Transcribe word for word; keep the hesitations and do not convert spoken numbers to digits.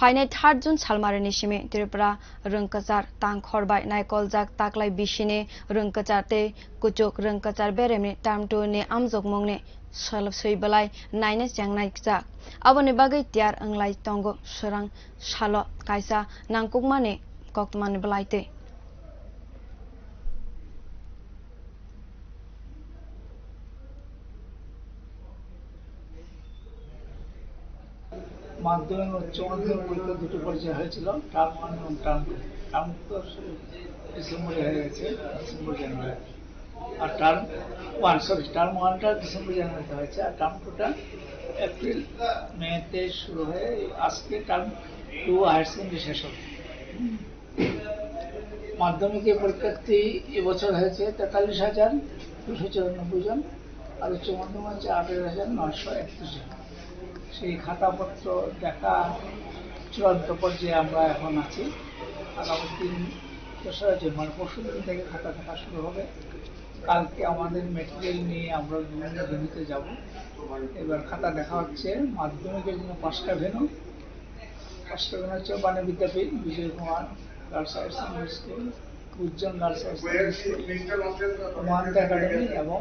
Phainai third June salmarini simi Tripura rwngkwchar tangkhor bai naikoljak taklai bisini rwngkwchar tei kuchuk rwngkwchar beremni term two ni amjokmungni sal-, swi belai naina chengnai kchak. Aboni bagwi tiyar wnglai tongo swrang salo kaisa nangkukmani koktwmani bwlaitwi. মাধ্যমিক উচ্চ মাধ্যমিক পরীক্ষা দুটো পর্যায়ে হয়েছিল, term one এবং term two. Term two তো ডিসেম্বরে হয়ে গেছে, ডিসেম্বর জানুয়ারি। আর টার্ম ওয়ান, সরি, টার্ম ওয়ানটা ডিসেম্বর জানুয়ারিতে হয়েছে, আর টার্ম টুটা এপ্রিল মেতে শুরু হয়ে আজকে টার্ম টু হায়ার সেকেন্ডারি শেষ হবে। মাধ্যমিকের পরীক্ষার্থী এবছর হয়েছে তেতাল্লিশ হাজার দুশো চুরানব্বই জন, আর উচ্চ মাধ্যমিক হচ্ছে আঠারো হাজার নয়শো একত্রিশ জন। সেই খাতাপত্র দেখা চূড়ান্ত পর্যায়ে আমরা এখন আছি। আগামী দিন, দোসরা জুন, মানে পরশু দিন থেকে খাতা দেখা শুরু হবে। কালকে আমাদের মেটেরিয়াল নিয়ে আমরা বিভিন্ন ভেন্যুতে যাব। এবার খাতা দেখা হচ্ছে মাধ্যমিকের জন্য পাঁচটা ভেন্যু। পাঁচটা ভেন্যু হচ্ছে Bani Vidyapith, Bijay Kumar girls higher secondary school, Ujjwal girls higher secondary school, Mahanta academy এবং